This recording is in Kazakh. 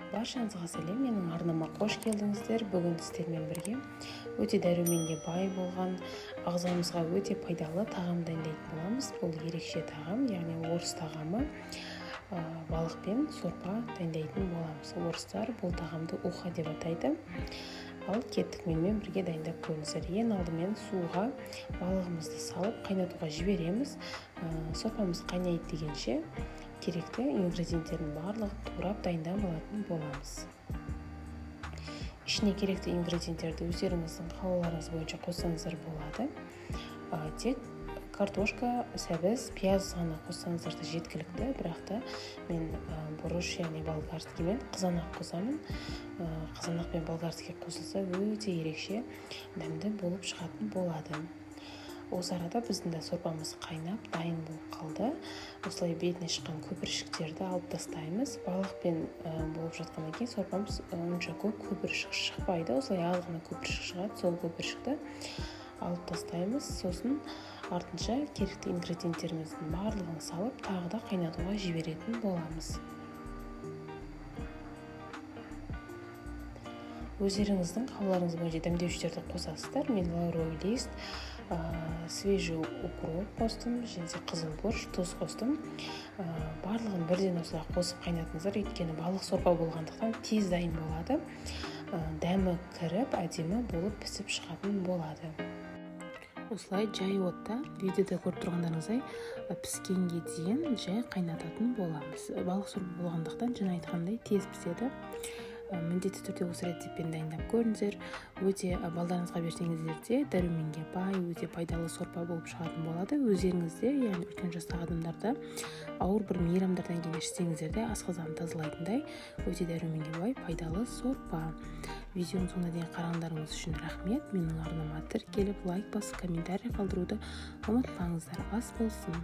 Баршаңызға сәлем, менің арнама қош келдіңіздер. Бүгін сіздермен бірге өте дәруменге бай болған, ағзамызға өте пайдалы тағам дайындайтын боламыз. Бұл ерекше тағам, яғни орыс тағамы, балықпен сорпа дайындайтын боламыз. Орыстар бұл тағамды уха деп атайды. Ал кеттік, менімен бірге дайындап көріңіздер. Ең алдымен суға балығымызды салып қайнатуға жібереміз. Сорпамыз қайнайды дегенше керекті ингредиенттердің барлығын турап, дайындап алатын боламыз. Ішіне керекті ингредиенттерді өздеріңіздің қалауларыңыз бойынша қоссаңыздар болады. Тек картошка, сәбіз, пияз ғана қоссаңыздар да жеткілікті, бірақ та мен бұрыш, яғни болгарский мен қызанақ қосамын. Қызанақ пен болгарский қосылса, өте ерекше дәмді болып шығатын болады. Осы арада біздің де сорпамыз қайнап, дайын болып қалды. Осылай бетіне шыққан көпіршіктерді алып тастаймыз. Балықпен болып жатқаннан кейін сорпамыз онша көп көпіршік шықпайды, осылай аз ғана көпіршік шығады. Сол көпіршікті алып тастаймыз. Сосын артынша керекті ингредиенттеріміздің барлығын салып, тағы да қайнатуға жіберетін боламыз. Өздеріңіздің қалауларыңыз бойынша дәмдеуіштерді қосасыздар. Мен лавровый лист, свежий укроп қостым және де қызыл бұрыш, тұз қостым. Барлығын бірден осылай қосып қайнатыңыздар, өйткені балық сорпа болғандықтан тез дайын болады, дәмі кіріп, әдемі болып пісіп шығатын болады. Осылай жай отта, видеода көріп тұрғандарыңыздай, піскенге дейін жай қайнататын боламыз. Балық сорпа болғандықтан, жаңа айтқандай, тез піседі. Міндетті түрде осы рецептпен дайындап көріңіздер. Өте балдарыңызға берсеңіздер де, дәруменге бай, өте пайдалы сорпа болып шығатын болады. Өздеріңізде, яғни үлкен жастағы адамдарда ауыр бір мейрамдардан кейін ішсеңіздер де, асқазанын тазалайтындай өте дәруменге бай, пайдалы сорпа. Видеоның соңына дейін қарағандарыңыз үшін рахмет. Менің арнама тіркеліп, лайк басып, комментарий қалдыруды ұмытпаңыздар. Ас болсын!